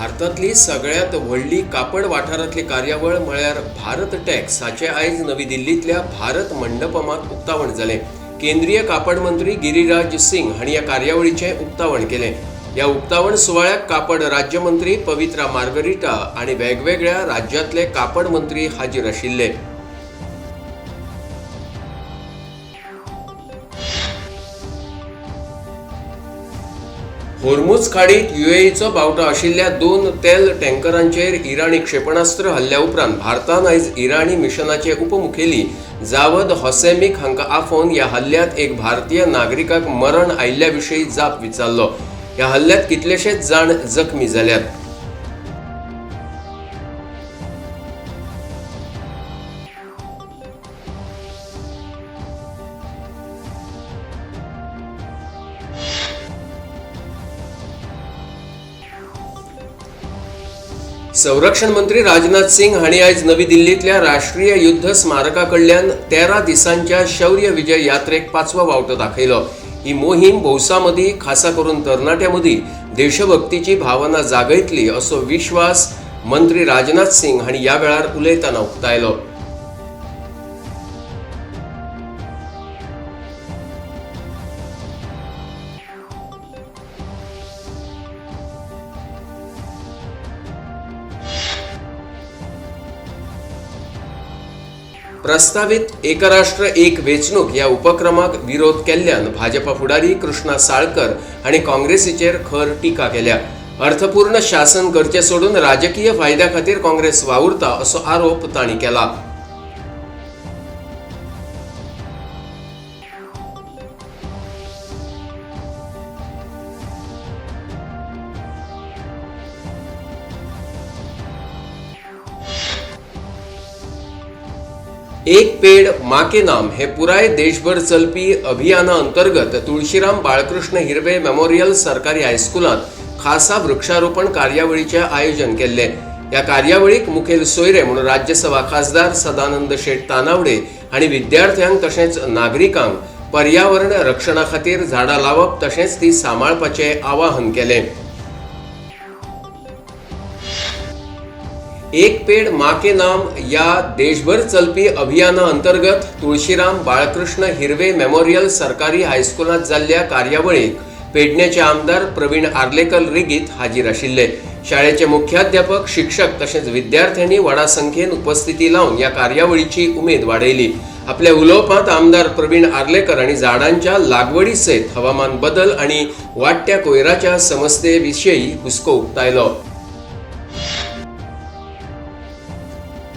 भारतांतली सगळ्यांत व्हडली कापड वाठारांतली कार्यावळ म्हळ्यार भारत टॅक्स हाचें आयज नवी दिल्लींतल्या भारत मंडपमांत उक्तावण जालें. केंद्रीय कापड मंत्री गिरिराज सिंग हांणी ह्या कार्यावळीचें उक्तावण केलें. ह्या उक्तावण सुवाळ्याक कापड राज्यमंत्री पवित्रा मार्गरिटा आनी वेगवेगळ्या राज्यांतले कापड मंत्री हाजीर आशिल्ले. होर्मुझ खाडीत युएईचो बावटो आशिल्ल्या 2 तेल टँकरांचेर इराणी क्षेपणास्त्र हल्ल्या उपरांत भारतान आयज इराणी मिशनाचे उपमुखेली जावद होसेमीक हांकां आफोवन ह्या हल्ल्यांत एक भारतीय नागरिकाक मरण आयिल्ल्या विशीं जाप विचारलो. ह्या हल्ल्यांत कितलेशेच जाण जखमी जाल्यात. संरक्षण मंत्री राजनाथ सिंग हांणी आयज नवी दिल्लींतल्या राष्ट्रीय युद्ध स्मारका कडल्यान 13 दिसांच्या शौर्य विजय यात्रेक 5वो वावटो दाखयलो. ही मोहीम भौसा मदीं, खासा करून तरणाट्यां मदीं देशभक्तीची भावना जागयतली असो विश्वास मंत्री राजनाथ सिंग हांणी ह्या वेळार उलयतना उक्तायलो. प्रस्तावित एकराष्ट्र एक वेंचणूक ह्या उपक्रमाक विरोध केल्ल्यान भाजपा फुडारी कृष्णा साळकर हांणी काँग्रेसीचेर खर टिका केल्या. अर्थपूर्ण शासन करचें सोडून राजकीय फायद्या खातीर काँग्रेस वावुरता असो आरोप तांणी केला. एक पेड माँ के नाम हे पुराय देशभर चलपी अभियाना अंतर्गत तुळशीराम बाळकृष्ण हिरवे मेमोरियल सरकारी हायस्कुलांत खासा वृक्षारोपण कार्यावळीचें आयोजन केल्लें. ह्या कार्यावळीक मुखेल सोयरे म्हणून राज्यसभा खासदार सदानंद शेट तानावडे हांणी विद्यार्थ्यांक तशेंच नागरिकांक पर्यावरण रक्षणा खातीर झाडां लावप तशेंच ती सांबाळपाचें आवाहन केलें. एक पेड माँ के नाम या देशभर चलपी अभियाना अंतर्गत तुळशीराम बाळकृष्ण हिरवे मेमोरियल सरकारी हायस्कुलांत जाल्ल्या कार्यावळीक पेडण्याचे आमदार प्रवीण आर्लेकर लेगीत हाजीर आशिल्ले. शाळेचे मुख्याध्यापक, शिक्षक तशेंच विद्यार्थ्यांनी व्हडा संख्येन उपस्थिती लावन ह्या कार्यावळीची उमेद वाडयली. आपल्या उलोवपांत आमदार प्रवीण आर्लेकर हांणी झाडांच्या लागवडी सयत हवामान बदल आनी वाडट्या कोयराच्या समस्ये विशीं हुस्को उक्तायलो.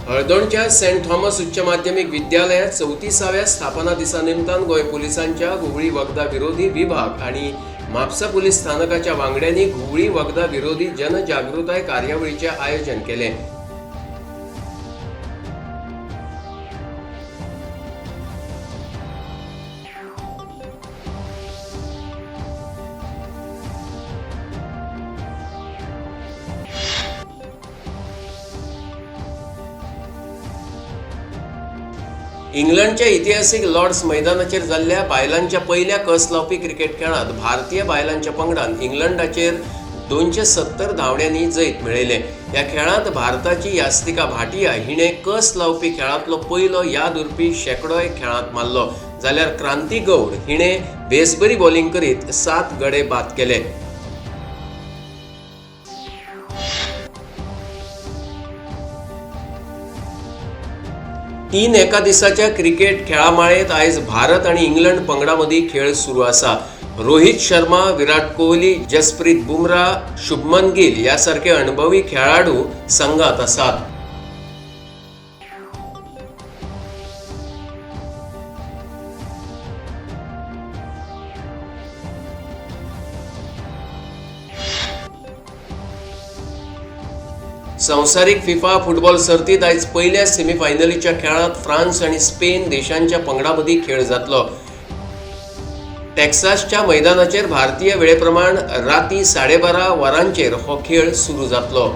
हळदोणच्या सेंट थॉमस उच्च माध्यमीक विद्यालयात 34व्या स्थापना दिसा निमतान गोंय पुलिसांच्या घुंवळी वखदां विरोधी विभाग आनी म्हापसा पुलीस स्थानकाच्या वांगड्यांनी घुंवळी वखदां विरोधी जनजागृताय कार्यावळीचें आयोजन केलें. इंग्लंडच्या इतिहासीक लॉर्ड्स मैदानाचेर जाल्ल्या बायलांच्या पयल्या कस लावपी क्रिकेट खेळांत भारतीय बायलांच्या पंगडान इंग्लंडाचेर 270 धांवड्यांनी जैत मेळयलें. ह्या खेळांत भारताची यास्तिका भाटिया हिणें कस लावपी खेळांतलो पयलो याद उरपी शेंकडोय खेळांत मारलो, जाल्यार क्रांती गौड हिणें बेसबरी बॉलिंग करीत 7 गडे बाद केले. तीन एका दिसाच्या क्रिकेट खेळामाळेत आयज भारत आनी इंग्लंड पंगडा मदीं खेळ सुरू आसा. रोहित शर्मा, विराट कोहली, जसप्रीत बुमरा, शुभमन गिल ह्या सारके अणभवी खेळाडू संघात आसात. संवसारीक फिफा फुटबॉल सर्तीत आयज पयल्या सेमीफायनलीच्या खेळांत फ्रांस आनी स्पेन देशांच्या पंगडामदीं खेळ जातलो. टेक्सासच्या मैदानाचेर भारतीय वेळेप्रमाण राती 12:30 वरांचेर हो खेळ सुरू जातलो.